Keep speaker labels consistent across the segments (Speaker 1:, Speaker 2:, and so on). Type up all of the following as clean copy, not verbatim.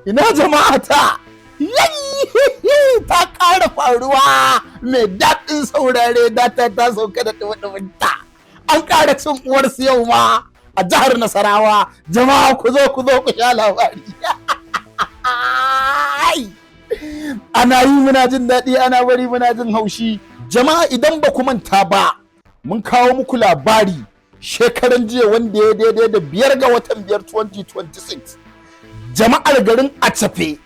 Speaker 1: Ina jama'a ta? Yayi, ta ƙara faruwa mai daɗin saurare. Data ta sauka da ɗumi ta. An ƙara cin uwarsu yau ma a jihar Nasarawa. Jama'a, ku zo, ku zo ku sha labari. Ana yi muna jin daɗi, ana bari muna jin haushi. Jama'a, idan ba ku manta ba, mun kawo muku labari shekaran jiya wanda ya daidai da 5 ga watan 5 2026. Jama'ar garin Achafe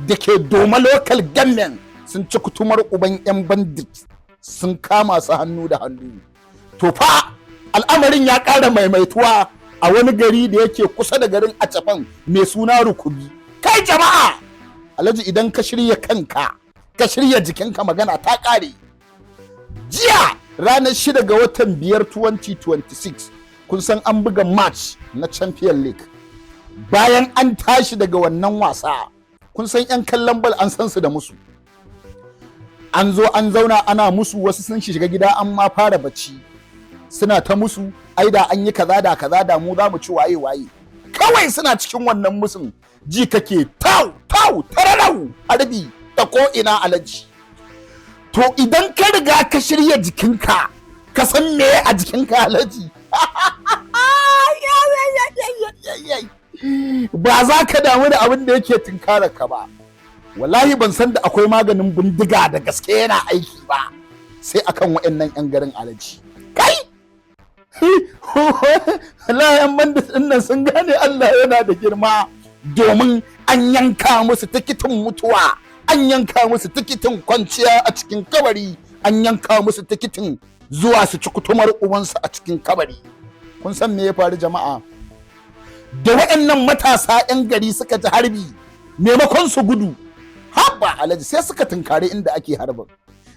Speaker 1: da ke Doma Local Government sun ci kutumar uban 'yan bandit, sun kama su hannu da hannu. To fa, al'amarin ya ƙara maimaituwa a wani gari da yake kusa da garin Achafen mai suna Rukubi. Kai jama'a, alhaji, idan ka shirya kanka, ka shirya jikinka, magana ta ƙare. Jiya, ranar 6 ga watan 5 2026, kun san an buga match na Champion League. Bayan an tashi daga wannan wasa, kun san 'yan kallon bal an san su da musu. An zo an zauna ana musu, wasu sun shiga gida an ma fara bacci, suna ta musu, ai da an yi kaza da kaza da mu za mu ci waye waye. Kawai suna cikin wannan musun, ji kake tau tau tararau, harbi ta ko ina. Alaji, to idan ka riga ka shirya jikinka, ka san me a jikinka, alaji, ba za ka damu da abin da yake tunkarar ka ba. Wallahi ban san da akwai maganin bindiga da gaske yana aiki ba sai akan waɗannan 'yan garin. Alaji, kai, wallahi 'yan bandit ɗin nan sun gane Allah yana da girma, domin an yanka musu tikitin mutuwa, an yanka musu tikitin kwanciya a cikin kabari, an yanka musu tikitin zuwa su ci kutumar ubansu a cikin kabari. Kun san me ya faru, jama'a? Da waɗannan matasa 'yan gari suka ji harbi, maimakon su gudu, haba alhaji, sai suka tunkari inda ake harbin.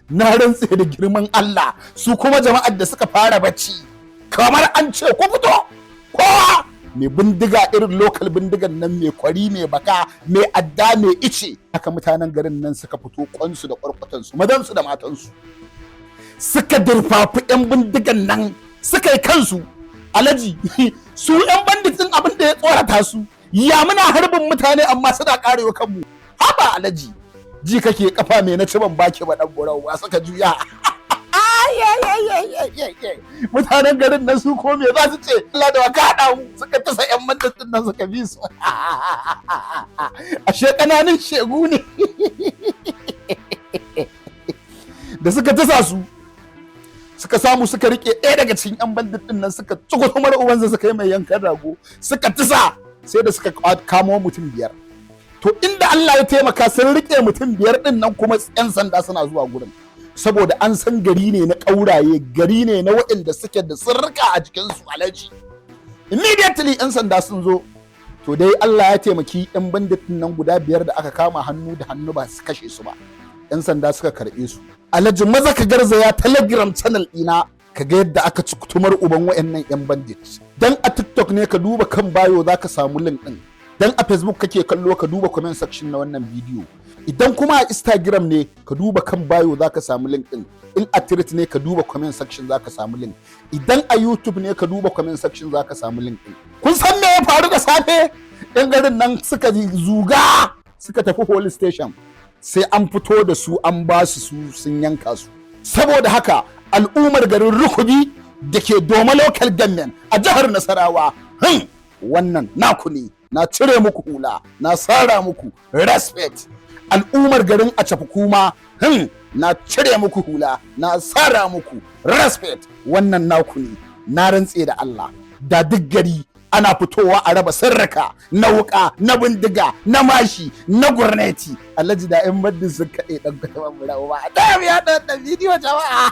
Speaker 1: Na rantse da girman Allah, su kuma jama'ar da suka fara bacci, kamar an ce ku fito, kowa mai bindiga, irin local bindigan nan mai kwari, mai baka, mai adda, mai ice, haka mutanen garin nan suka fito kwansu da kwarkwatansu, mazansu da matansu, suka dirfafi 'yan bindigan nan, suka yi kansu. Alhaji, su 'yan bandit din, abin da ya tsorata su, ya muna harbin mutane amma suna karewa kanmu? Haba alhaji, ji kake kafa mai na ci ban baki ba dan burau ba, suka juya. Mutanen garin nan su ko me za su ce? Allah da waka haɗa mu, suka tasa 'yan bandit din nan suka bi su. Ashe ƙananan shegu ne. Da suka tasa su, suka samu suka rike ɗaya daga cikin 'yan bandit din nan, suka tsugutu mara ubansa, suka yi mai yankan rago, suka tisa sai da suka kamo mutum 5. To, inda Allah ya taimaka, sun rike mutum 5 din nan, kuma 'yan sanda suna zuwa gurin, saboda an san gari ne na ƙauraye, gari ne na waɗanda suke da sirrika a jikinsu. Alaji, immediately 'yan sanda sun zo. To dai Allah ya taimaki 'yan bandit din nan guda 5 da aka kama hannu da hannu, ba su kashe su ba, 'yan sanda suka karɓe su. Alhaji, maza ka garzaya Telegram channel ɗina ka ga yadda aka ci kutumar uban wayannan 'yan bandit. Dan a TikTok ne, ka duba kan bio, za ka samu link ɗin. Dan a Facebook kake kallo, ka duba comment section na wannan bidiyo. Idan kuma a Instagram ne, ka duba kan bio, za ka samu link ɗin. In a Twitter ne, ka duba comment section, za ka samu link. Idan a YouTube ne, ka duba comment section, za ka samu link ɗin. Kun san me ya faru da safe? Yan garin nan suka zuga suka tafi police station, sai an fito da su, an ba su su sun yanka su. Saboda haka, al'ummar garin Rukubi da ke Doma Local Government a jihar Nasarawa, wannan naku ne, na cire muku hula, na sara muku respect. Al'ummar garin Achafi kuma, na cire muku hula, na sara muku respect, wannan naku ne. Na rantse da Allah, da duk gari ana fitowa a raba sirrika na wuka, na bindiga, na mashi, na gurneti, alhaji, da yan bandit sun kaɗe ɗan kwataban mura ba. Da ya ɗan bidiyo, jama'a.